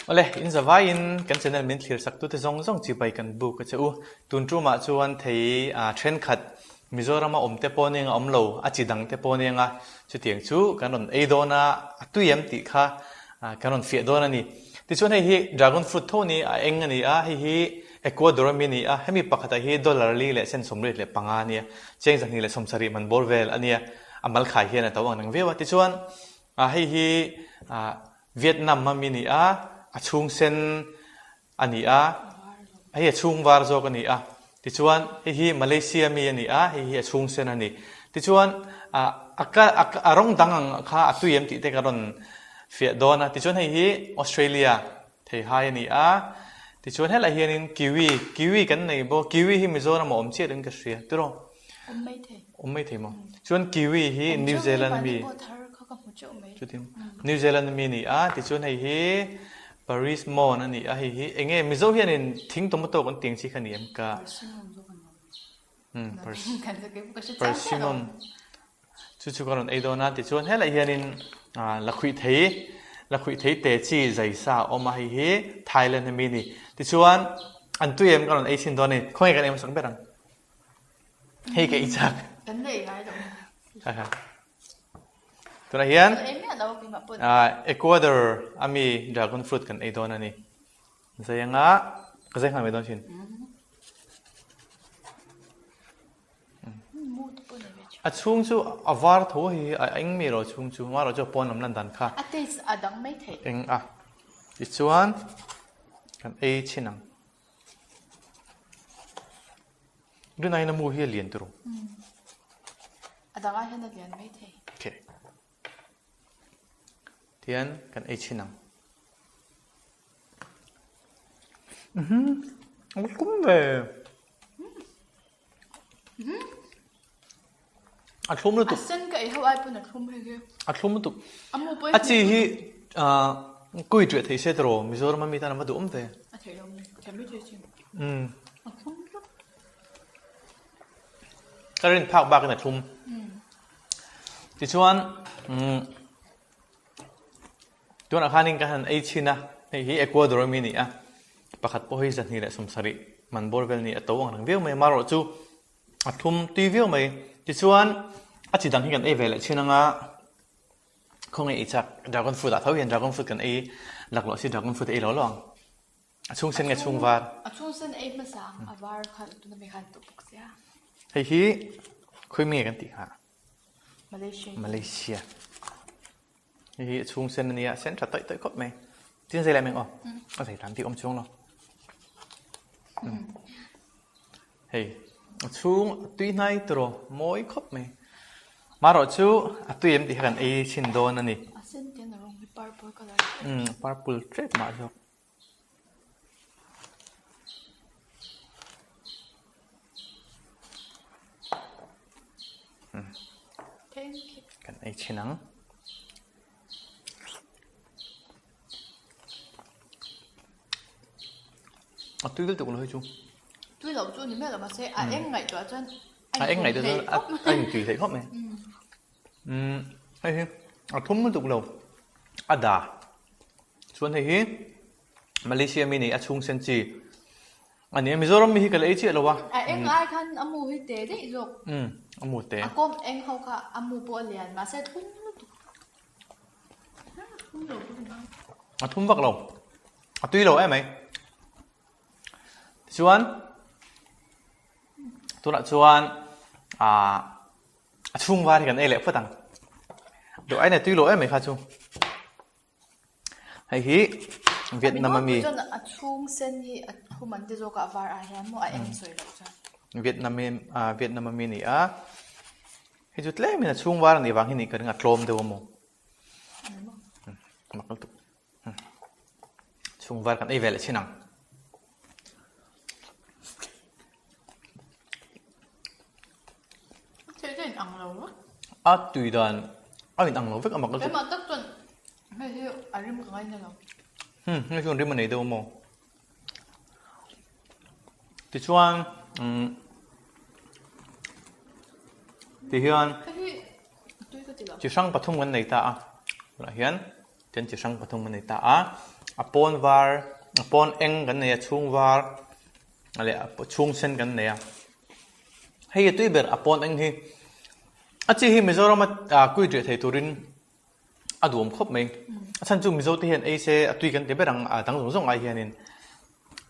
Awle, in zavaiin kan channel min thlir sak tute zawng zawng chibai kan buk a che u. Tun tumah chuan thei thenkhat Mizorama awm te pawh nia awm lo, a chi dang te pawh nia nga, chutiang chu kan rawn ei dawn a, a tui em tih kha kan rawn fiah dawn a ni. Tichuan hei hi dragon fruit tho ni, a eng a ni a, hei hi Ecuador ami a ni a, hemi pakhatah hi dollar li leh sen 35 a nia, cheng 270 man bawr vel a nia, a mal khai hian a to ang reng viau a. Tichuan hei hi Vietnam ami a ni a, a chhung sen a ni a, hei a chhung var zawk a ni a, tichuan hei hi Malaysia mi a ni a, hei hi a chhung sen a ni. Tichuan a ka a rawng dang ang kha a tui em tih te ka rawn fiah dawn a, tichuan hei hi Australia theihai a ni a, tichuan helai hianin kiwi, kiwi kan nei bawk, kiwi hi Mizoram a awm chiah lo in ka hria, tiraw? Awm mai thei. Awm mai thei maw? Chuan kiwi hi New Zealand mi. Chutin New Zealand mi ni a, tichuan hei hi Paris Mon a ni a, hei hi enge Mizo hianin thing tomato kan tih ang chi kha ni em ka? Umm Persimmon chu chu ka rawn ei dawn a, tichuan helai hianin lakhuih thei lakhuih thei te chi zai sa a awm a, hei hi Thailand ami a ni. Tichuan an tui em ka rawn ei chhin dawn a ni, khawnge kan ei hmasak ber ang? Hei ka ei chak. Kan nei ngai lo. Tunah hian Ecuador ami dragon fruit kan ei dawn a ni. Zai anga ka zai nghal mai dawn thin. A chhung chu a var tho hi a eng mi ro chhung chu ma ro chu pawn lam lan dan kha. A taste a dang mai thei. Eng a. Tichuan kan ei chhin ang. Rinai na mu hi a lian turu. A dangah hian a lian mai thei. Okay. Tian kan ei chhin ang. Mhm. Ang kum ve. A thlum lutuk. A sen ka ei ho ai pawn a thlum hei hi. A thlum lutuk. A mu pawh A chi hi kui ṭuah thei se tiraw Mizoram ami tan a va duhawm ve. A theih lo mai. Thiam mai thei chin. Um. A thlum lutuk. Ka rin phak bakin a thlum. Tichuan um tunah khanin ka han ei chhin a, hei hi Ecuador ami a ni a, pakhat pawh hi 270 man bawr vel a ni a to ang reng viau mai a, amaherawhchu A thlum tui viau mai. Tichuan, a chi dang hi kan ei ve leh thin anga, khawnge ei chak dragon fruit ah tho hian dragon fruit kan ei laklawh si dragon fruit a ei lo lo ang. A chhung sen nge chhung var? A chhung sen ei hmasa ang, a var khan tuna mi khan tuh bawk sia. Hei hi khawi mi nge kan tih kha? Malaysia. Malaysia. Hei hi a chhung sen a nia, a sen tha tawih tawih khawp mai. Tin zei lai meng aw, a zei tan tih awm chuang lo. Hei, a chhung a tui hnai turaw, mawi khawp mai. Marawh chu a tui em tih kha kan ei chhin dawn a ni. A sen te an rawng hi purple colour. Umm, purple tep mah zawk. Kan ei chhin ang. A tui lutuk lo hei chu. Tui lo chu ni miah lo mahse a eng ngaihtuah chuan a eng ngaihtuah chuan a intui hleih khawp mai. Umm hei hi a thum lutuk lo a da chuan hei hi Malaysia mi nei a chhung sen chi a ni a Mizoram mi hi ka la ei chiah lo a. A eng ai khan a mu hi te daih zawk. Umm a mu te. A kawm eng ho kha a mu pawh a lian mahse a thum lutuk. A thum vak lo. A tui lo em mai. Tichuan tunah chuan ah a chhung var hi kan ei leh phawt ang. Duh aiin a tui lo em mai kha chu. Hei hi Vietnam ami. A chhung sen hi a thum an ti zawk a a var ah hian maw a eng sawi loh chuan. Vietnam Vietnam ami a ni a. Hei chu tlemin a chhung var a nih vang hi nih ka ring a tlawm deuh a maw. Mak lutuk. Chhung var kan ei ve leh chin ang. Thil chu in ang lo vek. A tui dan a in ang lo vek a mak lutuk. Keimah tak chuan hei hi a rim ka ngaina lo. Hmm, hei chuan rim a nei deuh a maw. Tichuan umm tihian chi hrang pathum kan nei ta a tunah hian chuan chi hrang pathum kan nei ta a. A pawn var, a pawn eng kan nei a, chhung var leh a chhung sen kan nei a. Hei a tui ber a pawn eng hi. A chi hi Mizorama kui ṭeh thei turin a duhawm khawp mai. A chhan chu Mizo te hian ei se a tui kan ti ber ang a dang zawng zawng ai hianin.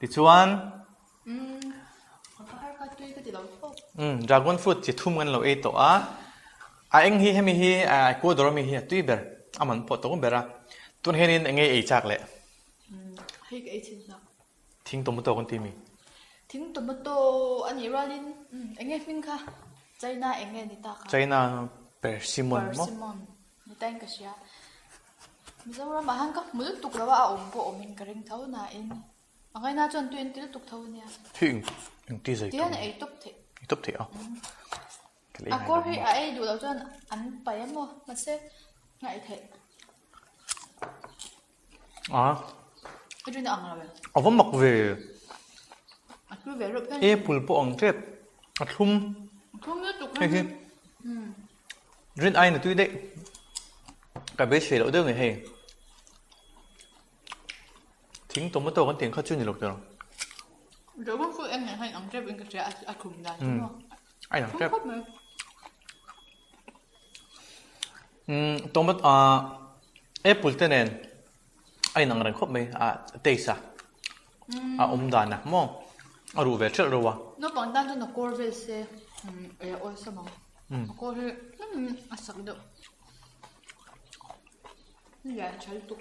Tichuan Dragon fruit chi thum kan lo ei tawh a, a eng hi hemi hi Ecuador ami hi a tui ber a man pawh tawng ber a. Tun hianin eng nge ei chak leh? Thing tomato kan ti mi? Thing tomato a nih rualin eng nge hming kha? China eng nge ni ta kha? China persimmon maw? Persimmon ni ta in ka hria. Mizoram ah han ka hmu lutuk lo a, a awm pawh awmin ka ring tho nain a ngaina chuan tui an ti lutuk tho ania. Hi eng eng ti zai Tihian ei tawp theih. Ei tawp theih a. A kawr hi a ei duh loh chuan an paih a maw mahse a ei theih. A. I rin ang lo e. A va mak ve. A tlu ve reuh phian. Apple pawh ang tep. A thlum. A thlum lutuk. Hei hi. Rin aiin a tui daih. Ka beisei loh deuh ni hei. Thing tomato kan tih ang kha chu ni lo tiraw. Dragon fruit en nen khan ang tep in ka hria a thlum dan chu maw. A inang tep. Umm tomat ah apple te nen a inang reng khawp mai a taste a a awm dan a maw a ruh ve ṭhelh reuh a. Naupang tan chuan a kawr vel se ei a awlsam ang a kawr hi a sak deuh lian ṭha lutuk.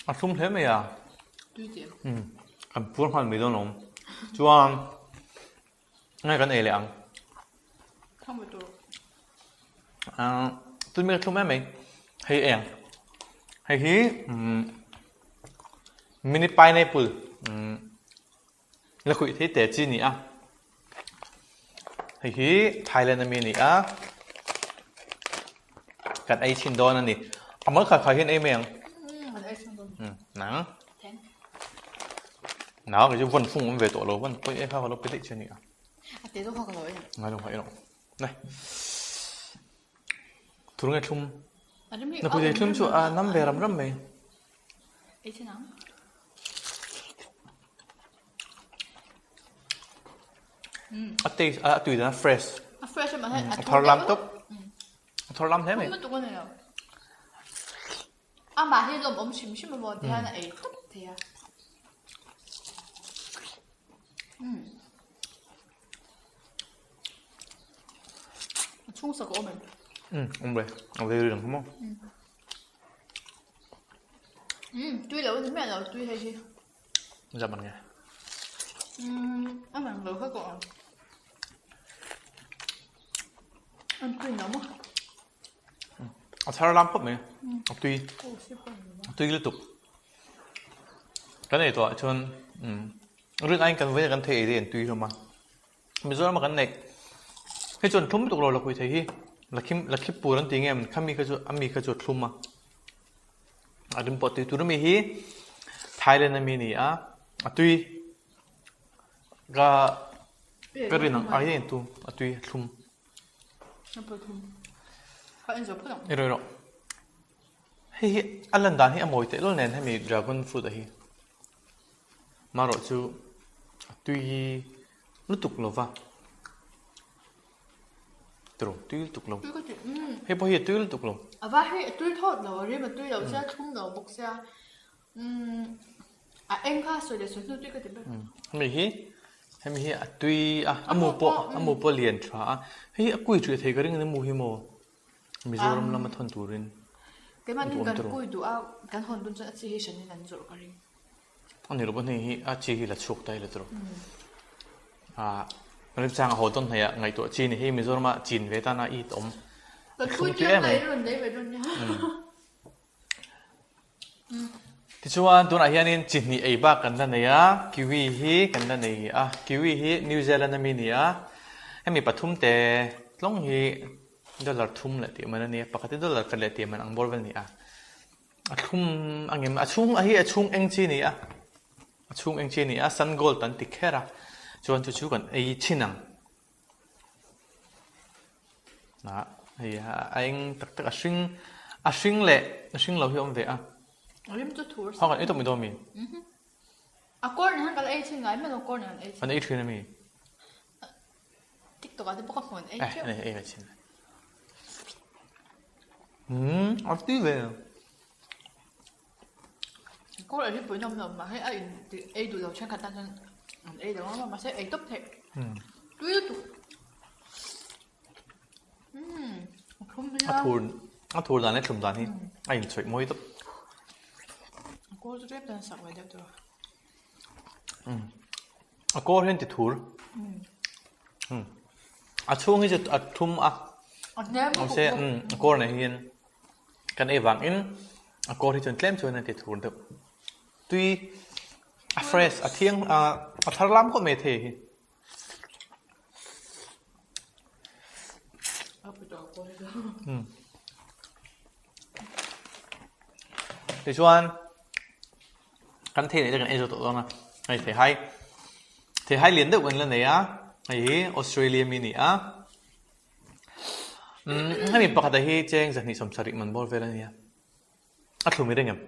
A thlum hle mai a. Tui tih. Umm kan pur nghal mai dawn alawm chuan. Nge kan ei leh ang? Ah, tun mi ka thlum em mai. Hei eng. Hei hi um, mini pineapple um, la khuih thei te chi ni a. Hei hi Thailand ami ni a. Kan ei chin dawn ani. Amal kha kha hian ei mai ang. Mm, nang. Nau kei chu vawn fung awm ve tawh lo vawn pawi e kha ka lo pe daih che a ni a. A te zawk kha ka lo ei ang. Ngai lo kha ei rawh. Nai. Thur nge thlum. Na pui thei thlum chu a nam ve ram ram mai. Ei chin ang. A taste a tui dan a fresh. A fresh a mahse a thar lam tawp. A thar lam hle mai. Thlum lutuk a ni lo. Amah hi lawmawm hrim hrim emaw ti hian a ei tawp thei a. Umm. A chhung sak a awm em? Umm, awm ve. A vei ri ang maw? Umm, tui lo a ni miah lo tui hei hi. Zap an nge. Umm, a nang lo kha kawh ang. An tui lo maw? A thar lam khawp mai a tui a tui lutuk kan ei tawh ah chuan rin aiin kan vawiin ah kan thei ei te an tui hlawm a Mizoram ah kan neih hei chuan thlum lutuk lo la khui thei hi Lakhim Lakhipur an ti nge khami kha chu ami kha chu a thlum a a rim pawh a tui tur ami hi Thailand ami a ni a a tui ka ka rin ang ai en tu a tui a thlum. I rawih rawh. Hei hi a lan dan hi a mawi teh lul nen hemi dragon fruit a hi. Marawh chu a tui lutuk lo va. Tiraw tui lutuk lo. Hei pawh hi a tui lutuk lo. A va hei a tui thawt lo a rim a tui lo sia thlum lo bawk sia. Umm a eng kha sawi leh sawi hnu tui ka ti ber. Hemi hi hemi hi a tui a a mu pawh a mu pawh lian tha a hei hi a kui ṭih thei ka ring a ni mu hi maw Mizoram lama thawn turin Keimahni kan kui duh a kan hawn dun chuan a chi hi hranin an zawrh ka ring. A ni lo pawh hei hi a chi hi la chhuak ta ila chu ah remchang a haw dawn hnaih ah ngaihtuah chi a ni hei Mizoram ah chin ve tana it awm Kan kui tui em mai. Tichuan tunah hianin chi hnih ei bak kan la nei a, kiwi hi kan la nei a, kiwi hi New Zealand ami a ni a, hemi pathum te tlawng hi dollar thum leh tih man a ni a, pakhat hi dollar khat leh tih man ang bawr vel a ni a, a thlum a ngem a chhung a hi a chhung eng chi a ni a, a chhung eng chi a ni a, sun gold an ti kher a, chuan chu chu kan ei thin ang. Ah hei a eng tak tak a hring a hring leh a hring lo hi a awm ve a. Rim chu thur sa. Ha kan ei tawp mai dawn mi? A kawr nen han ka la ei thin ngai mai lo kawr nen an ei thin. An ei thin a mi? TikTok ah te pawh ka hmu an ei teuh. Eh, ei ve thin. Hmm, a ti ve. Kawr ei hi pui nawm nawm mahse a in tih ei duh lo thenkhat tan chuan an ei lo ang a mahse ei tawp theih. Tui lutuk. Hmm, a thlum hi a. A thur a thur dan leh thlum dan hi a inchawih mawi tawp. A kawr chu tlem tan sak ve deuh tur. A kawr hian ti thur. A chhung hi chu a thum a. A hnem Mahse a kawr nei hian kan ei vangin a kawr hi chuan tlem chuan a ti thur deuh. Tui a fresh a thiang a thar lam khawp mai thei hi. Tichuan kan thei neih te kan ei zawh tawh dawn a, hei theihai theihai lian deuh kan la nei a, hei hi Australia mi a ni a, umm hemi pakhat ah hi cheng zahnih sawmsarih man bawr vel a ni a. A thlum i ring em?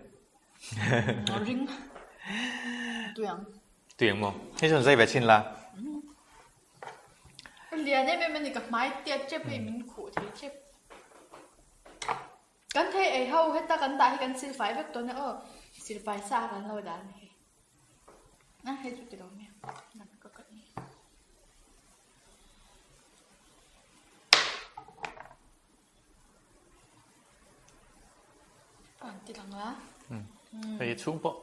A ring. Tui ang. Tui ang maw? Hei chuan zai ve chhin la. A lian em em a ni ka hmai tiat tep hei min khuh thei tep. Kan thei ei ho heta kan dah hi kan silfai vek tawn a aw. Silfai sa kan lo dah a ni hei. A hei chu ti lo mai a. Ka cut ni. An ti lang la. Hei chhung pawh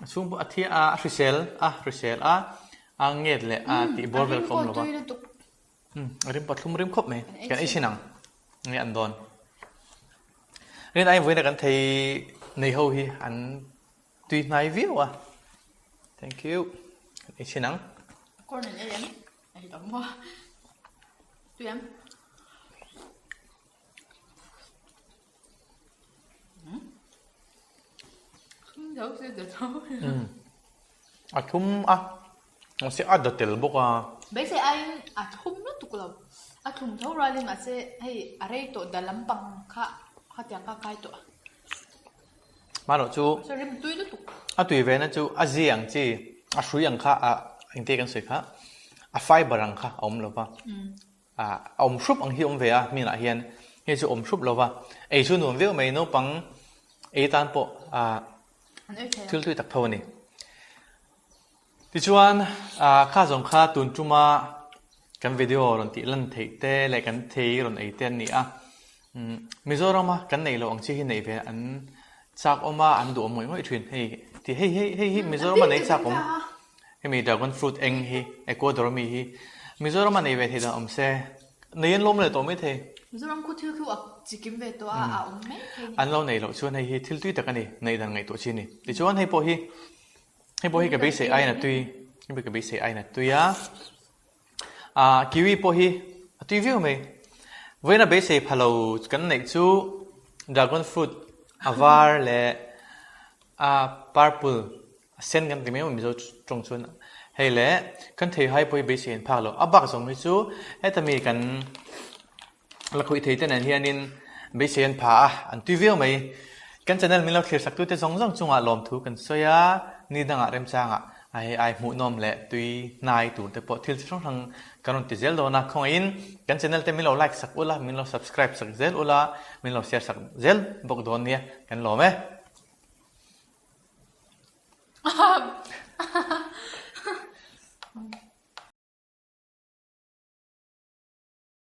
a chhung pawh a thi a a hrisel a hrisel a a nget leh a tih bawr vel kha awm lo va. A rim pawh thlum rim khawp mai. Kan ei chin ang. Nge an dawn. Rin aiin vawiin a kan thei nei ho hi an tui hnai viau a. Thank you. Kan ei chin ang. Corn an ei em? Ei lo maw? Tui em? A thum a, mahse a da tel bawk a. Beisei aiin a thum lutuk lo. A thum tho rualin mahse hei a rei tawh da lampang kha khatiang kha a kai tawh a. Hmanawh chu Mahse rim tui lutuk. A tui ve na chu a zi ang chi, a hrui ang kha a engte kan sawi kha a fiber ang kha a awm lo va. A awm hrup ang hi awm ve a hminah hian hei chu awm hrup lo va, ei chu nuam viau mai naupang ei tan pawh thil tui tak tho a ni. Tichuan kha zawng kha tun tuma kan video rawn tih lan theih te leh kan thei rawn ei te an ni a, Mizorama kan neih loh ang chi hi neih ve an chak awm a, an duhawm ngawih ngawih thin hei ti hei hei hei hi Mizorama nei chak awm. Hemi dragon fruit eng hi Ecuador ami hi Mizoram a nei ve thei dan awm se nei an lawm leh tawh mai thei. Mizoram khu thil khu a chikim ve tawh a a awm mai thei ni. An lo nei loh chuan hei hi thil tui tak a ni neih dan ngaihtuah chi a ni. Tichuan hei pawh hi hei pawh hi ka beisei aiin a tui hei pawh hi ka beisei aiin a tui a ah kiwi pawh hi a tui viau mai. Vawiin a beisei pha lo kan neih chu dragon fruit a var leh a purple A sen kan ti mai maw Mizo tawng chuan hei le kan thei hai pawh hi beisei an phak lo. A bak zawng hi chu heta mi kan la khawih thei te nen hianin beisei an pha a, an tui viau mai. Kan channel min lo thlir sak tute zawng zawng chungah lawmthu kan sawi a, ni dangah remchangah hei ai hmuhnawm leh tui hnai tur te pawh thil chi hrang hrang kan rawn ti zel dawn a. Khawngaihin kan channel te min lo like sak ula, min lo subscribe sak zel ula, min lo share sak zel bawk dawn nia kan lawm e.